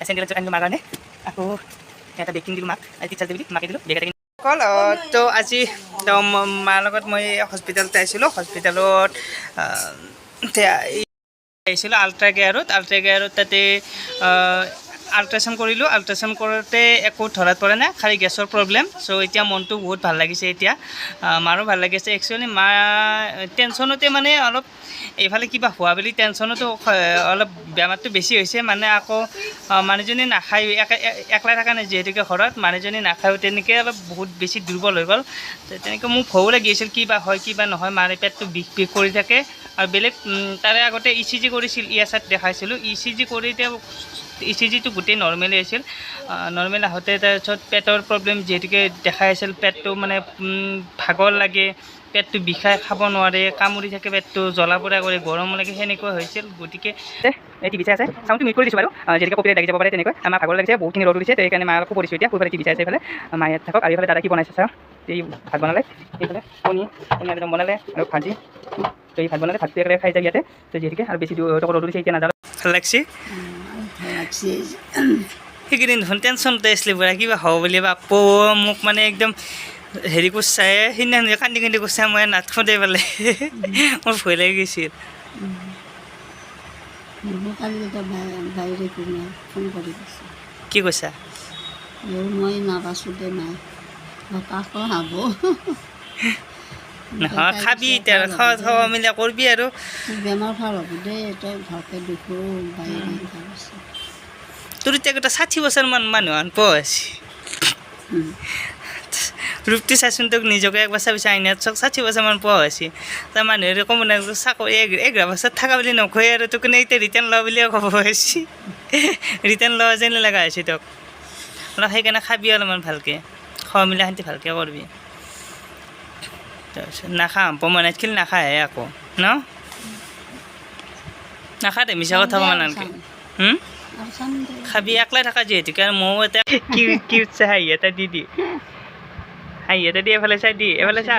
Sandal এযোৰ আনিলোঁ মাৰ কাৰণে। আকৌ এটা বেগ কিনি দিলোঁ মাক। আজি টিচাৰ্ছ ডে বুলি মাকে দিলোঁ বেগ এটা কিনি অকল। তো আজি তো মাৰ লগত মই হস্পিটেলতে আহিছিলোঁ। হস্পিটেলত আহিছিলোঁ আল্ট্ৰা কেয়াৰত। আল্ট্ৰা কেয়াৰত তাতে আল্ট্ৰাচাউণ্ড কৰিলোঁ। আল্ট্ৰাচাউণ্ড কৰোঁতে একো ধৰাত পৰা নাই, খালি গেছৰ প্ৰব্লেম। চ' এতিয়া মনটো বহুত ভাল লাগিছে এতিয়া। মাৰো ভাল লাগিছে। একচুৱেলি মা টেনশ্যনতে মানে অলপ এইফালে কিবা হোৱা বুলি টেনশ্যনতো অলপ বেমাৰটো বেছি হৈছে। মানে আকৌ মানুহজনী নাখায়ো, একলাই থকা নাই যিহেতুকে ঘৰত, মানুহজনী নাখায়ো, তেনেকৈ অলপ বহুত বেছি দুৰ্বল হৈ গ'ল। তেনেকৈ মোক ভয়ো লাগি আছিল, কিবা হয় কিবা নহয়। মাৰে পেটটো বিষ বিষ কৰি থাকে আৰু বেলেগ। তাৰে আগতে ইচিজি কৰিছিল, ইএছআইত দেখাইছিলোঁ। ইচিজি কৰি তেওঁ ইচিজিটো গোটেই নৰ্মেলি আছিল। নৰ্মেল আহোঁতে তাৰপিছত পেটৰ প্ৰব্লেম যিহেতুকে দেখাই আছিল, পেটটো মানে ভাগৰ লাগে, পেটটো বিষাই, খাব নোৱাৰে, কামুৰি থাকে, পেটটো জ্বলা পোৰা কৰে, গৰম লাগে, সেনেকুৱা হৈছিল। গতিকে এই টিভি চাই আছে। চাউণ্ডটো মিউট কৰি দিছোঁ বাৰু, যিহেতুকে কপিৰাইট লাগি যাব পাৰে। তেনেকৈ আমাৰ ভাগৰ লাগিছে, বহুতখিনি ৰ'দ উঠিছে, সেইকাৰণে মা অলপ শুব দিছোঁ এতিয়া। শুই পেলাই টিভি চাই আছে। এইফালে মা ইয়াত থাকক। আৰু এইফালে দাদা কি বনাইছে চাওঁ। এই ভাত বনালে, এইফালে কণী কণী আলু বনালে আৰু ভাজি। তো এই ভাত বনালে, ভাতটো একেলগে খাই যায় ইয়াতে। তো যিহেতুকে আৰু বেছি ৰ'দ উঠিছে, এতিয়া নাযাওঁ। ভাল লাগছে। ভাল লাগছে। সেইকেইদিন দেখোন টেনশ্যনতে আছিলে পুৰা, কিবা হ'ব বুলি। বা আকৌ মোক মানে একদম হেৰি কৰছাই, সেইদিনাখন যে কান্দি কান্দি কৰছা, মই নাথখোঁতে পেলাই মোৰ ভয় লাগি গৈছিল। মোকো কালি এটা বাইৰে কোনে ফোন কৰি দিছে। কি কৈছা? এই মই নাবাচোঁ দে মাই, বাপাকো হাব। নহয়, খাবি এতিয়া, খাৱা খাৱা মেলা কৰবি আৰু। বেমাৰ ভাল হ'ব দে, তই ভালকৈ দেখো, বাইৰে কৈছে। তোৰ এতিয়া গোটেই 60 বছৰমান মানুহ আন পোৱা আছে। ৰূপটো চাচোন, তোক নিজকে একবাৰ চাবিচোন আইনাত। চক, 60 বছৰমান পোৱা হৈছে। তাৰ মানুহে ক'ব নালাগিব, চাকৰি 11 বছৰ থকা বুলি নকয় আৰু তোক এতিয়া ৰিটাৰ্ণ লোৱা বুলিয়ে ক'ব হৈছে। ৰিটাৰ্ণ লোৱা যেন লগা হৈছে তোক অলপ। সেইকাৰণে খাবি অলপমান ভালকৈ, খোৱা মেলা শান্তি ভালকৈ কৰিবি। তাৰপিছত নাখাম পমনাত খিল নাখাহে আকৌ ন নাখা দে, মিছা কথা ক'ব নালাগে। আৰু চাম দে। খাবি, একলাই থাকা যিহেতুকে। আৰু ময়ো এটা কি কি উৎসাহ, হাঁহি এটা দি দি, হাঁহি এটা দি, এফালে চাই দি, এফালে চা।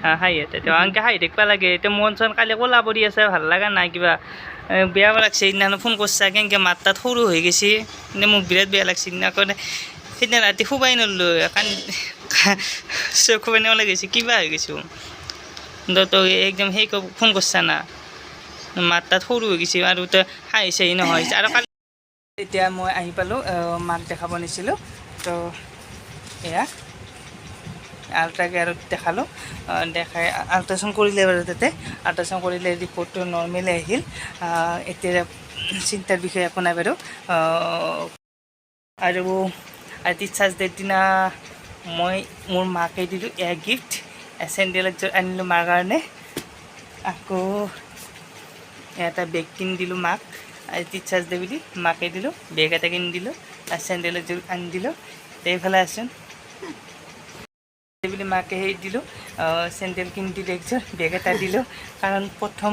হা, হাঁহি এটা দিওঁ। আনকি হাঁহি থাকিব লাগে। এতিয়া মন চন কালি ক'লা পৰি আছে, ভাল লগা নাই কিবা। বেয়া লাগছে। সেইদিনাখন ফোন কৰছা, কেনেকৈ মাত তাত সৰু হৈ গৈছে। মানে মোক বিৰাট বেয়া লাগছে সিদিনা। সেইদিনা ৰাতি শুবাই নৰলোঁ, কান চকু পানী ওলাই গৈছে, কিবা হৈ গৈছোঁ। তই একদম সেই ফোন কৰছা না, মাত তাত সৰু হৈ গৈছে আৰু তই হাঁহি চাহি নহয়। আৰু কালি এতিয়া মই আহি পালোঁ, মাক দেখাব নিছিলোঁ। তো এয়া আল্ট্ৰা কেয়াৰত দেখালোঁ। দেখাই আল্ট্ৰাচাউণ্ড কৰিলে বাৰু তাতে। আল্ট্ৰাচাউণ্ড কৰিলে, ৰিপৰ্টটো নৰ্মেলি আহিল। এতিয়া চিন্তাৰ বিষয়ে একো নাই বাৰু। আৰু টিচাৰ্ছ ডেৰ দিনা মই মোৰ মাকে দিলোঁ এয়া গিফ্ট, চেণ্ডেল এযোৰ আনিলোঁ মাৰ কাৰণে। আকৌ এটা বেগ কিনি দিলোঁ মাক। টিচাৰ্ছ ডে বুলি মাকে দিলোঁ, বেগ এটা কিনি দিলোঁ আৰু চেণ্ডেল এযোৰ আনি দিলোঁ। এইফালে আছোন বুলি মাকে সেই দিলোঁ, চেণ্ডেল কিনি দিলোঁ একযোৰ, বেগ এটা দিলোঁ। কাৰণ প্ৰথম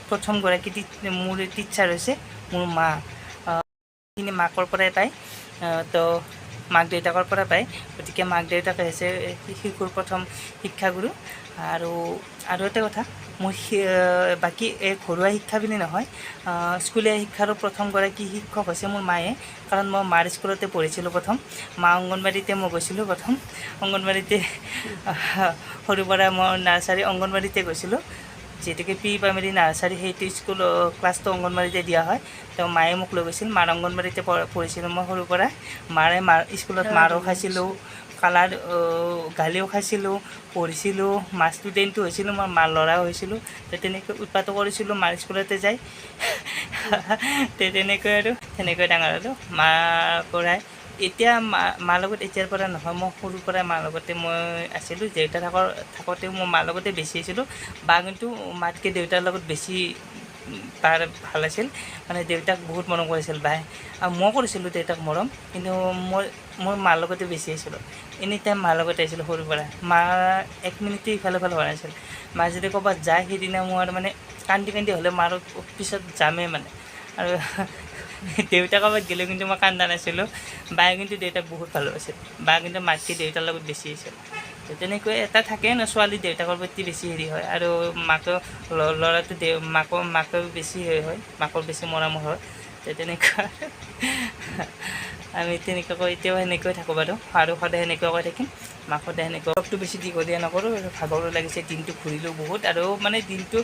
প্ৰথমগৰাকী মোৰ টিচাৰ হৈছে মোৰ মা। সেইখিনি মাকৰ পৰাই পায়। তো মাক দেউতাকৰ পৰা পায়। গতিকে মাক দেউতাকে হৈছে শিশুৰ প্ৰথম শিক্ষাগুৰু। আৰু আৰু এটা কথা, মোৰ বাকী এই ঘৰুৱা শিক্ষা বুলি নহয়, স্কুলীয়া শিক্ষাৰো প্ৰথমগৰাকী শিক্ষক হৈছে মোৰ মায়ে। কাৰণ মই মাৰ স্কুলতে পঢ়িছিলোঁ প্ৰথম। মা অংগনবাড়ীতে মই গৈছিলোঁ প্ৰথম। অংগনবাড়ীতে সৰুৰ পৰা মই নাৰ্চাৰী অংগনবাড়ীতে গৈছিলোঁ। যিহেতুকে প্ৰি প্ৰাইমেৰী, নাৰ্চাৰী সেইটো স্কুল ক্লাছটো অংগনবাড়ীতে দিয়া হয়। তেওঁ মায়ে মোক লৈ গৈছিল। মাৰ অংগনবাড়ীতে পঢ়িছিলোঁ মই সৰুৰ পৰা। মাৰে মাৰ স্কুলত মাৰো খাইছিলোঁ, কালাৰ গালিও খাইছিলোঁ, পঢ়িছিলোঁ, মাৰ ষ্টুডেণ্টো হৈছিলোঁ, মই মাৰ ল'ৰাও হৈছিলোঁ। তো তেনেকৈ উৎপাতো কৰিছিলোঁ মাৰ স্কুলতে যাই। তেনেকৈ আৰু তেনেকৈ ডাঙৰ হ'লোঁ মাৰ পৰাই। এতিয়া মা মাৰ লগত এতিয়াৰ পৰা নহয়, মই সৰুৰ পৰাই মাৰ লগতে মই আছিলোঁ। দেউতা থাকোঁতেও মই মাৰ লগতে বেছি আছিলোঁ। বা কিন্তু মাতকৈ দেউতাৰ লগত বেছি তাৰ ভাল আছিল। মানে দেউতাক বহুত মৰম কৰিছিল বাই আৰু মই কৰিছিলোঁ দেউতাক মৰম, কিন্তু মই মই মাৰ লগতে বেছি আছিলোঁ। এনি টাইম মাৰ লগতে আছিলোঁ সৰুৰ পৰা। মা এক মিনিটো ইফালে সিফালে হোৱা নাছিল। মা যদি ক'ৰবাত যায়, সেইদিনা মই আৰু মানে কান্দি কান্দি হ'লেও মাৰ পিছত যামেই মানে। আৰু দেউতা ক'ৰবাত গ'লেও কিন্তু মই কান্দা নাছিলোঁ। বায়ে কিন্তু দেউতাক বহুত ভাল পাইছিল। বা কিন্তু মাতকৈ দেউতাৰ লগত বেছি আছিল। তো তেনেকৈ এটা থাকে ন, ছোৱালী দেউতাকৰ প্ৰতি বেছি হেৰি হয় আৰু মাকৰ ল'ৰাটো মাকৰ বেছি হেৰি হয়, মাকৰ বেছি মৰমৰ হয়। তে তেনেকুৱা আমি তেনেকুৱাকৈ এতিয়াও সেনেকৈ থাকোঁ বাৰু, আৰু সদায় সেনেকুৱাকৈ থাকিম। মাক সদায় সেনেকুৱা। ব্লগটো বেছি দীঘলীয়া নকৰোঁ, ভাগৰো লাগিছে, দিনটো ঘূৰিলোঁ বহুত। আৰু মানে দিনটো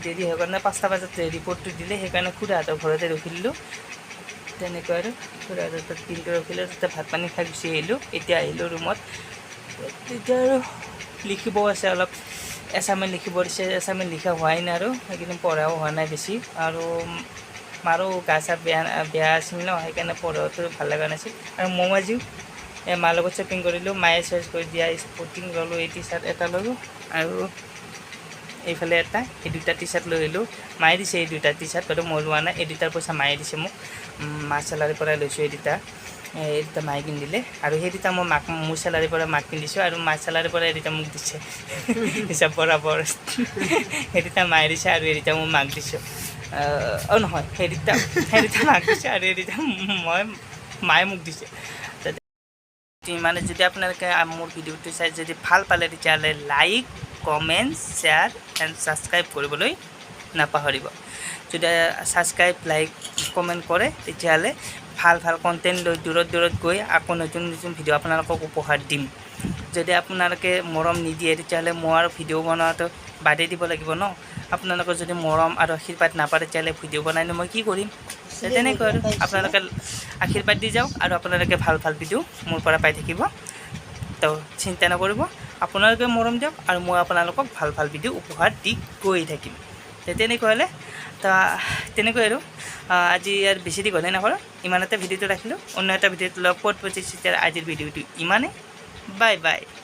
দেৰি হৈ কাৰণে 5টা বজাত ৰিপৰ্টটো দিলে, সেইকাৰণে খুৰাহঁতৰ ঘৰতে ৰখি দিলোঁ। তেনেকুৱা আৰু খুৰাহঁতৰ তাত দিনটো ৰখিলোঁ, তাতে ভাত পানী খাই গুচি আহিলোঁ। এতিয়া আহিলোঁ ৰুমত। তেতিয়া আৰু লিখিবও আছে অলপ, এছাইনমেণ্ট লিখিব দিছে, এছাইনমেণ্ট লিখা হোৱাই নাই আৰু সেইকেইদিন পঢ়াও হোৱা নাই বেছি। আৰু মাৰো গা চা বেয়া বেয়া আছিল ন, সেইকাৰণে পঢ়াটো ভাল লগা নাছিল। আৰু ময়ো আজিও এই মাৰ লগত শ্বপিং কৰিলোঁ, মায়ে চইচ কৰি দিয়া স্পৰ্টিং ল'লোঁ, এই টি চাৰ্ট এটা ল'লোঁ আৰু এইফালে এটা, এই দুটা টি চাৰ্ট লৈ আহিলোঁ। মায়ে দিছে এই দুটা টি চাৰ্ট বাৰু, মই লোৱা নাই। এই দুটাৰ পইচা মায়ে দিছে মোক, মাৰ চেলাৰীৰ পৰাই লৈছোঁ এই দুটা। এই দুটা মায়ে কিনি দিলে আৰু সেই দুটা মই মাক মোৰ চেলাৰীৰ পৰা মাক কিনি দিছোঁ আৰু মাৰ চেলাৰীৰ পৰা এই দুটা মোক দিছে। হিচাপ বৰাবৰ। সেই দুটা মায়ে দিছে আৰু এই দুটা মই মাক দিছোঁ। অঁ নহয়, সেই দুটা মাক দিছোঁ আৰু এই দুটা মই মায়ে মোক দিছে। মানে যদি আপোনালোকে মোৰ ভিডিঅ'টো চাই যদি ভাল পালে, তেতিয়াহ'লে like, comment, share and subscribe কৰিবলৈ নাপাহৰিব। যদি ছাবস্ক্ৰাইব, লাইক, কমেণ্ট কৰে, তেতিয়াহ'লে ভাল ভাল কণ্টেণ্ট লৈ দূৰত দূৰত গৈ আকৌ নতুন নতুন ভিডিঅ' আপোনালোকক উপহাৰ দিম। যদি আপোনালোকে মৰম নিদিয়ে, তেতিয়াহ'লে মই আৰু ভিডিঅ' বনোৱাটো বাদেই দিব লাগিব ন। আপোনালোকৰ যদি মৰম আৰু আশীৰ্বাদ নাপায়, তেতিয়াহ'লে ভিডিঅ' বনাইনো মই কি কৰিম? তেনেকৈ আৰু আপোনালোকে আশীৰ্বাদ দি যাওক আৰু আপোনালোকে ভাল ভাল ভিডিঅ' মোৰ পৰা পাই থাকিব। তো চিন্তা নকৰিব, আপোনালোকে মৰম দিয়ক আৰু মই আপোনালোকক ভাল ভাল ভিডিঅ' উপহাৰ দি গৈ থাকিম। তেনেকৈ হ'লে তো তেনেকৈ আৰু আজি ইয়াৰ বেছি দীঘলীয়া নকৰোঁ, ইমানতে ভিডিঅ'টো ৰাখিলোঁ। অন্য এটা ভিডিঅ'ত লগ পোৱাত পঁচিছ। আজিৰ ভিডিঅ'টো ইমানেই। Bye bye.